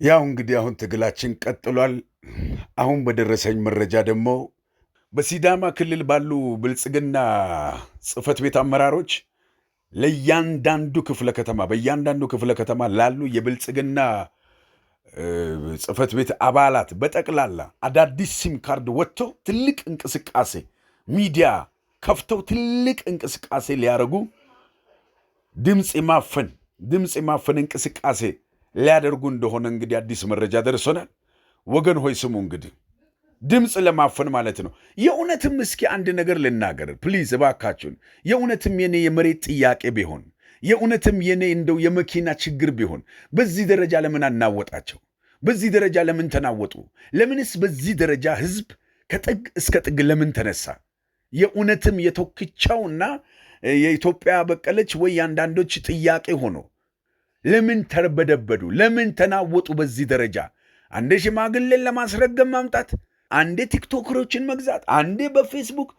ያው እንግዲህ አሁን ትግላችን ቀጥሏል። አሁን በደረሰኝ መረጃ ደግሞ በሲዳማ ክልል ባሉ ብልጽግና ጽሕፈት ቤት አመራሮች ለእያንዳንዱ ክፍለ ከተማ፣ በእያንዳንዱ ክፍለ ከተማ ላሉ የብልጽግና ጽሕፈት ቤት አባላት በጠቅላላ አዳዲስ ሲም ካርድ ወጥቶ ትልቅ እንቅስቃሴ፣ ሚዲያ ከፍተው ትልቅ እንቅስቃሴ ሊያደርጉ፣ ድምፅ የማፈን እንቅስቃሴ ሊያደርጉ እንደሆነ እንግዲህ አዲስ መረጃ ደርሶናል። ወገን ሆይ ስሙ፣ እንግዲህ ድምፅ ለማፈን ማለት ነው። የእውነትም እስኪ አንድ ነገር ልናገር please እባካችሁን። የእውነትም የኔ የመሬት ጥያቄ ቢሆን፣ የእውነትም የኔ እንደው የመኪና ችግር ቢሆን በዚህ ደረጃ ለምን አናወጣቸው? በዚህ ደረጃ ለምን ተናወጡ? ለምንስ በዚህ ደረጃ ህዝብ ከጥግ እስከ ጥግ ለምን ተነሳ? የእውነትም የቶክቻውና የኢትዮጵያ በቀለች ወይ የአንዳንዶች ጥያቄ ሆኖ ለምን ተርበደበዱ? ለምን ተናወጡ? በዚህ ደረጃ አንዴ ሽማግሌን ለማስረገም ማምጣት፣ አንዴ ቲክቶከሮችን መግዛት፣ አንዴ በፌስቡክ፣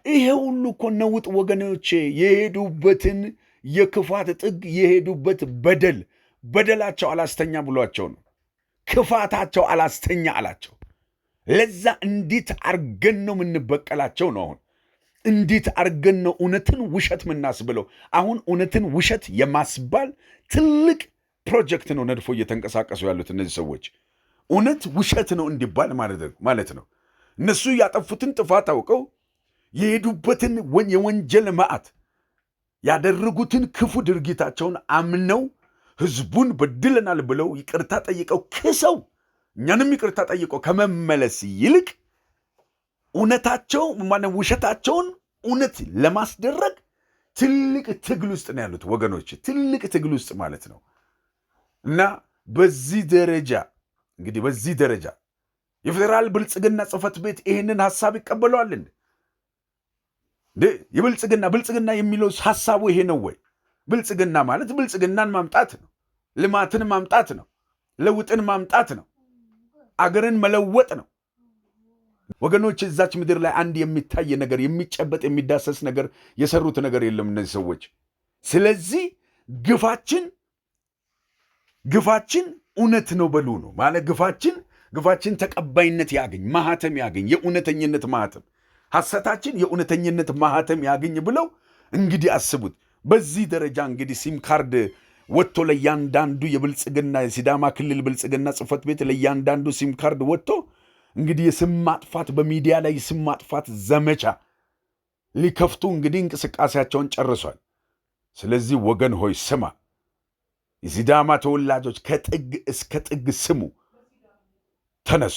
ይሄ ሁሉ እኮ ነውጥ ወገኖቼ፣ የሄዱበትን የክፋት ጥግ፣ የሄዱበት በደል፣ በደላቸው አላስተኛ ብሏቸው ነው። ክፋታቸው አላስተኛ አላቸው። ለዛ እንዴት አርገን ነው የምንበቀላቸው ነው አሁን። እንዴት አርገን ነው እውነትን ውሸት ምናስብለው? አሁን እውነትን ውሸት የማስባል ትልቅ ፕሮጀክት ነው ነድፎ እየተንቀሳቀሱ ያሉት እነዚህ ሰዎች። እውነት ውሸት ነው እንዲባል ማለት ነው። እነሱ ያጠፉትን ጥፋት አውቀው፣ የሄዱበትን የወንጀል መዓት፣ ያደረጉትን ክፉ ድርጊታቸውን አምነው፣ ህዝቡን በድለናል ብለው ይቅርታ ጠይቀው፣ ክሰው፣ እኛንም ይቅርታ ጠይቀው ከመመለስ ይልቅ እውነታቸው ማነው ውሸታቸውን እውነት ለማስደረግ ትልቅ ትግል ውስጥ ነው ያሉት ወገኖች፣ ትልቅ ትግል ውስጥ ማለት ነው። እና በዚህ ደረጃ እንግዲህ በዚህ ደረጃ የፌዴራል ብልጽግና ጽሕፈት ቤት ይህንን ሀሳብ ይቀበለዋል እንዴ? የብልጽግና ብልጽግና የሚለው ሀሳቡ ይሄ ነው ወይ? ብልጽግና ማለት ብልጽግናን ማምጣት ነው፣ ልማትን ማምጣት ነው፣ ለውጥን ማምጣት ነው፣ አገርን መለወጥ ነው። ወገኖች፣ እዛች ምድር ላይ አንድ የሚታይ ነገር፣ የሚጨበጥ፣ የሚዳሰስ ነገር የሰሩት ነገር የለም እነዚህ ሰዎች። ስለዚህ ግፋችን እውነት ነው በሉ ነው ማለት። ግፋችን ተቀባይነት ያገኝ፣ ማህተም ያገኝ፣ የእውነተኝነት ማህተም፣ ሐሰታችን የእውነተኝነት ማህተም ያገኝ ብለው እንግዲህ አስቡት። በዚህ ደረጃ እንግዲህ ሲም ካርድ ወጥቶ ለእያንዳንዱ የብልጽግና የሲዳማ ክልል ብልጽግና ጽሕፈት ቤት ለእያንዳንዱ ሲም ካርድ ወጥቶ እንግዲህ የስም ማጥፋት፣ በሚዲያ ላይ የስም ማጥፋት ዘመቻ ሊከፍቱ እንግዲህ እንቅስቃሴያቸውን ጨርሷል። ስለዚህ ወገን ሆይ ስማ፣ የሲዳማ ተወላጆች ከጥግ እስከ ጥግ ስሙ፣ ተነሱ።